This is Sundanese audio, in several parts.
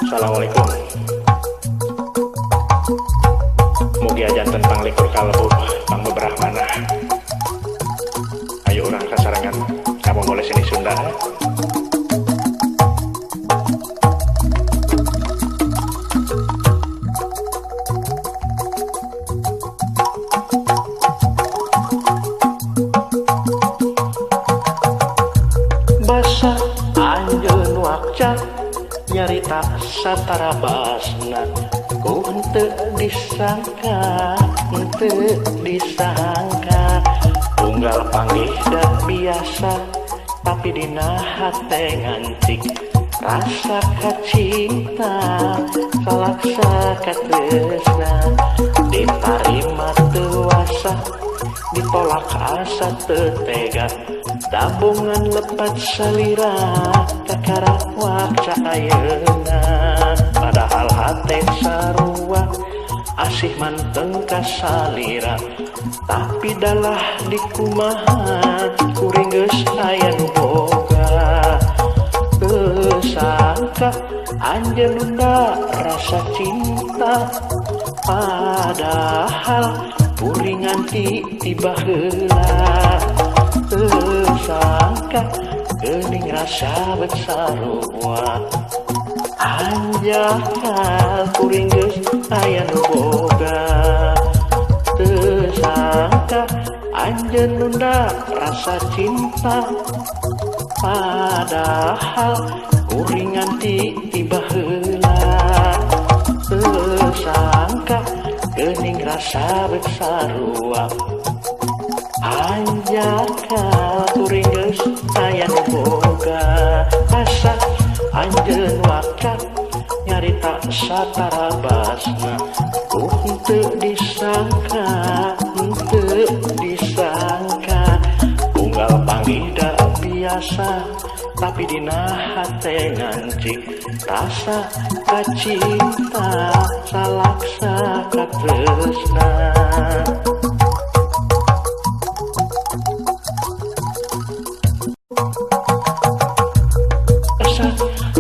Assalamualaikum. Mugi ajanten panglikur kalbu pangbeberah manah. Ayo urang sasarengan kamu boleh sini Sunda. Basa anjeun wakca nyarita satara basna ku henteu disangka, henteu disangka unggal panggih da biasa tapi dina hate ngancik rasa kacinta salaksa katresna ditarima teu wasa ditolak asa teu tega tabungan lepat salira kakara wakca ayeuna padahal hate sarua asih manteng ka salira tapi dalah dikumaha kuring geus aya nu boga teu sangka anjeun nunda rasa cinta padahal kuring nganti tiba heula teu sangka geuning rasa bet sarua anjakal kuring geus aya nu boga teu sangka anjeun nunda rasa cinta padahal kuring nganti tiba heula teu sangka geuning rasa bet sarua anjakal kuring geus aya nu boga asa anjeun wakca nyarita satara basna ku henteu disangka, henteu disangka unggal panggih da biasa tapi dina hate ngancik rasa kacinta salaksa katresna.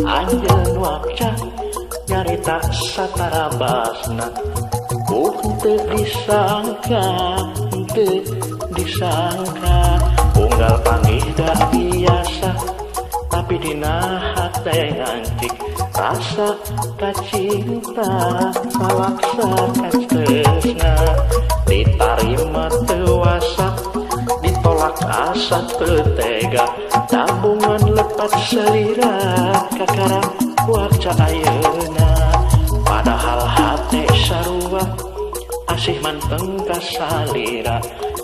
Anjeun wakca nyarita satara basna ku henteu disangka, henteu disangka unggal panggih da biasa tapi dina hate ngancik rasa kacinta salaksa katresna ditarima teu wasa ditolak asa teu tega tabungan lepat salira kakara wakca ayeuna padahal hate sarua asih manteng ka salira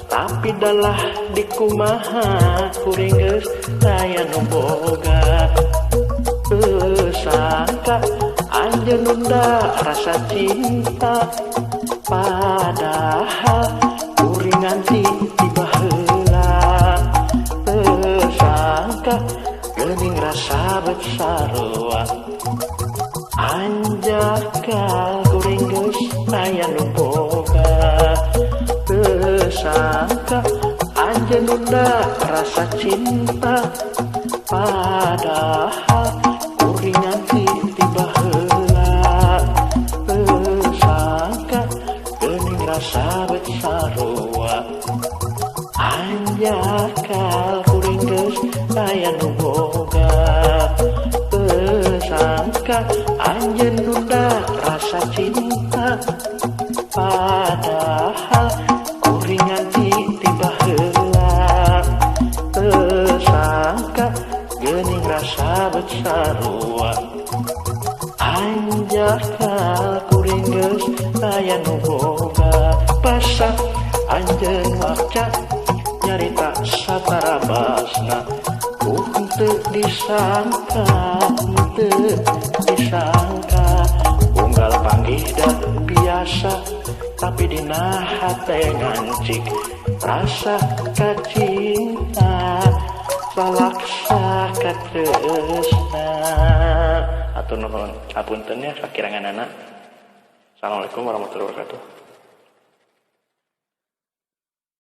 tapi dalah dikumaha kuring geus aya nu boga teu sangka anjeun nunda rasa cinta padahal kuring nganti tiba heula teu sangka geuning rasa bet sarua anjakal kuring geus aya nu boga teu sangka anjeun nunda rasa cinta padahal kuring nganti tiba heula teu sangka geuning rasa bet sarua anjakal kuring geus aya nu boga teu sangka anjeun nunda rasa cinta padahal kuring nganti tiba heula teu sangka geuning rasa bet sarua anjakal kuring geus aya nu boga basa anjeun wakca nyarita satara basna ku henteu disangka, henteu disangka unggal panggih da biasa tapi dina hate ngancik rasa kacinta salaksa katresna. Atur nuhun, hapunten ya kakiranganana. Assalamualaikum warahmatullahi wabarakatuh.